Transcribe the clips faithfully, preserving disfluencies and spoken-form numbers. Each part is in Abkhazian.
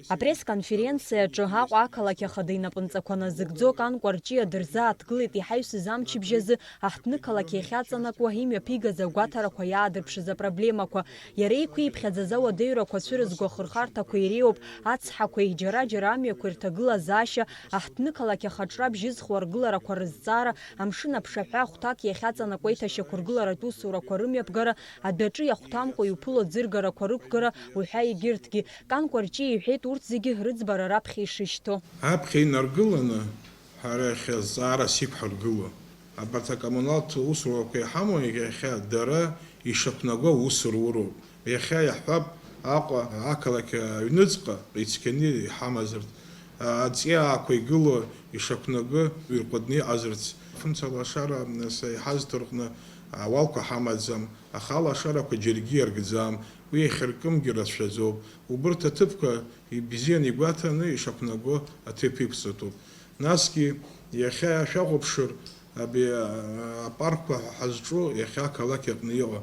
Апресс-конференциаҿы Аҟәа ақалақь ахада инапынҵақәа назыгӡо Кан Кәарҷиа дырзааҭгылеит иҳаҩсыз амчыбжь азы аҳҭнықалақь иахьаҵанакуа имҩаԥигаз агәаҭарақәа иаадырԥшыз апроблемақәа. Иара еиқәиԥхьаӡаз ауадаҩрақәа цәырызго ахырхарҭақәа иреиуоуп, ацҳақәеи, џьара-џьара амҩақәеи рҭагылазаашьа, аҳҭнықалақь ахаҿра бжьызхуа аргыларақәа рызҵаара, амшын аԥшаҳәа ахәҭак иахьаҵанакуа аиҭашьақәыргыларатә усурақәа рымҩаԥгара, адәаҿы иахәҭамкәа иуԥыло аӡыргарақәа рықәгара уҳәа егьырҭгьы. Кан Кәарҷиа иҳәеит урҭ зегьы рыӡбара раԥхьа ишышьҭоу. Аԥхьа инаргыланы ҳара иахьа азҵаара сиқәҳаргыло. Абарҭ акоммуналтә усурақәа иҳамоу иахьа дара ишақәнаго аус руроуп. Иахьа иаҳҳәап, Аҟәа ақалақь аҩныҵҟа ицқьаны иҳамазарц, аҵиаақәа игылоу ишақәнаго ирҟәыдны иҟазарц. Фымца лашара, нас, иҳазҭо рҟны ауалқәа ҳамаӡам, аха алашарақәа џьаргьы иаркӡам, уи иахьыркымгьы рацәаӡоуп. Убырҭ аҭыԥқәа ибзианы игәаҭаны ишақәнаго аҭыԥ иқәҵатәуп. Насгьы, иахьа шәахәаԥшыр, абри, а, апаркқәа ҳазҿу иахьа ақалақь аҟны иҟоу.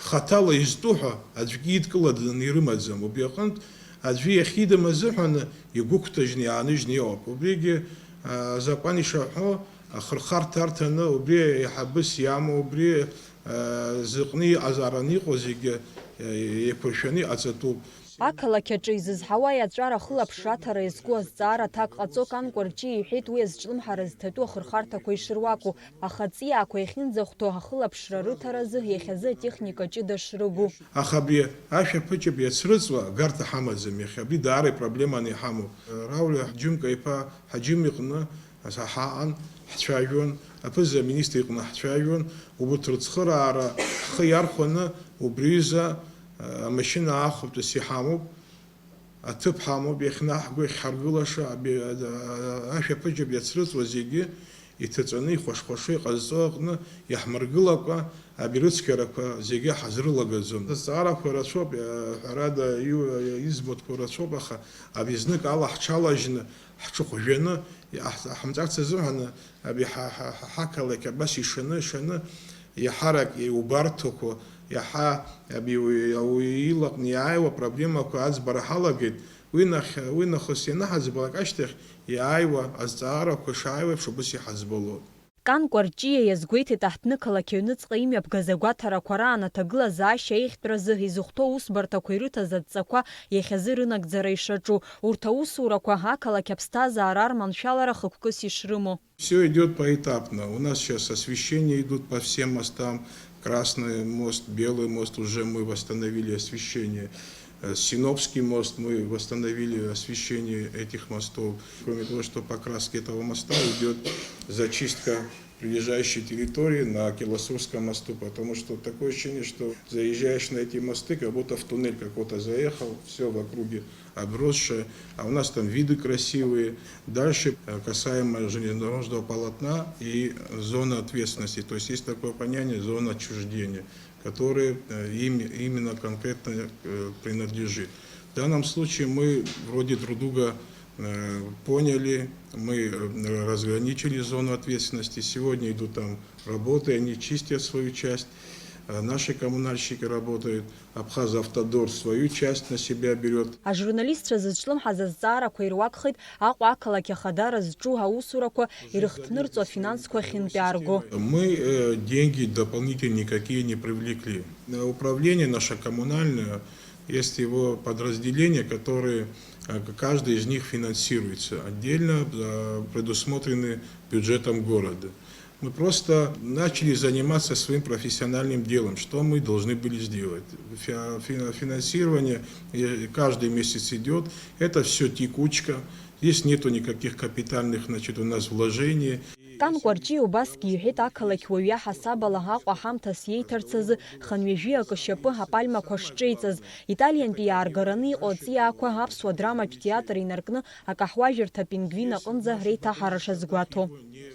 Хаҭала изтәу ҳәа аӡәгьы идкыланы ирымаӡам. Убри аҟынтә аӡәы иахьидым азыҳәан игәықәҭажьны иааныжьны иҟоуп. Убригьы, а, азакәан ишаҳәо, ахырхарҭа арҭаны, убри еиҳабыс иамоу, убри, а, зыҟны иҟазаараны иҟоу зегьы, а, еиқәыршәаны иҟаҵатәуп. Ақалақь аҿы изызҳауа иаҵәара ахылаԥшра аҭара иазку азҵаара аҭак ҟаҵо Кан Кәарҷиа иҳәеит уи азҿлымҳара зҭатәу ахырхарҭақәа ишыруаку, аха аҵиаақәа иахьынӡахәҭоу ахылаԥшра рыҭаразы иахьазы атехника ҷыда шрыгу. Аха абри ашәаԥыџьаԥ иацрыҵуа агарҭа ҳамаӡам иахьа, абри даара ипроблеманы иҳамоуп. Рауль Ҳаџьымка-иԥа Ҳаџьым иҟны Ҳаҟан, ҳцәажәон, аԥыза-министр иҟны ҳцәажәон, убарҭ рыцхыраара ҳхы иархәаны, убри аҩыза, а, амашьына аахәатәыс иҳамоуп, аҭыԥ ҳамоуп, иахьнаҳго, иахьҳаргылаша, аби-, а, а, ашәаԥыџьаԥ иацрыҵуа зегьы иҭаҵәаны, ихәаш-хәашо иҟазҵо аҟны иаҳмыргылакәа, абри рыцқьарақәа зегьы ҳазрылагаӡом. Азҵаарақәа рацәоуп, а, ҳәарада, иу-, избатәқәа рацәоуп, аха абри знык ала ҳҽалажьны, ҳҽыхәжәаны, иаҳ-, ҳамҵарц азыҳәан, абри ҳа-, ҳа-, ҳа-, ҳақалақь абас ишаны, ишаны, иаҳарак иубарҭақәо, иаҳа абри уи, ауаҩы илаҟны иааиуа проблемақәа аӡбара ҳалагеит. Уи нахь, уи нахыс ианаҳаӡбалак ашьҭахь, иааиуа азҵаарақәа шааиуа еиԥш, убас иҳаӡбалоит. Кан Кәарҷиа иазгәеиҭеит аҳҭнықалақь аҩныҵҟа имҩаԥгаз агәаҭарақәа раан аҭагылазаашьа аиӷьтәразы изыхәҭоу усбарҭақәа ирыҭаз адҵақәа иахьазы рынагӡара ишаҿу, урҭ аусурақәа ақалақь аԥсҭазаара арманшәалара хықәкыс ишрымоу. Всё идёт поэтапно. У нас сейчас освещения идут по всем мостам. Красный мост, Белый мост уже мы восстановили освещение. Э, Синопский мост мы восстановили освещение этих мостов. Кроме того, что покраски этого моста, идёт зачистка прилежащей территории на Киласурском мосту, потому что такое ощущение, что заезжаешь на эти мосты, как будто в туннель какой-то заехал, всё в округе обросшее, а у нас там виды красивые. Дальше, э, касаемо железнодорожного полотна и зоны ответственности, то есть есть такое понятие зона отчуждения, которое, э, им-, именно конкретно, э, принадлежит. В данном случае мы вроде друг друга, э, поняли, мы, э, разграничили зону ответственности. Сегодня идут там работы, они чистят свою часть, э, наши коммунальщики работают, Абхазавтодор свою часть на себя берёт. Ажурналистцәа зызҿлымҳаз азҵаарақәа ируакхеит Аҟәа ақалақь ахадара зҿу аусурақәа ирыхҭнырҵо афинансқәа ахьынтәаарго. Мы, э, деньги дополнительные никакие не привлекли. Э, управление наше коммунальное, есть его подразделения, которые, э, к-, каждый из них финансируется отдельно, э, предусмотрены бюджетом города. Мы просто начали заниматься своим профессиональным делом, что мы должны были сделать. Фи-, фи-, финансирование, э, каждый месяц идёт, это всё текучка, здесь нету никаких капитальных, значит, у нас вложений. Кан Кәарҷиа убасгьы иҳәеит, ақалақь уаҩы иаҳасаб ала Аҟәа ҳамҭас иеиҭарц азы хынҩажәи акы шьапы апальмақәа шҿеиҵаз, Италиантәи иааргараны иҟоу аҵиаақәа аԥсуа драматә театр инаркны акаҳуажәырҭа Пингвин аҟынӡа реиҭаҳара шазгәаҭоу.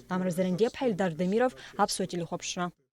Амра Зарандиаԥҳа, Ельдар Дамиров, Аԥсуа телехәаԥшра.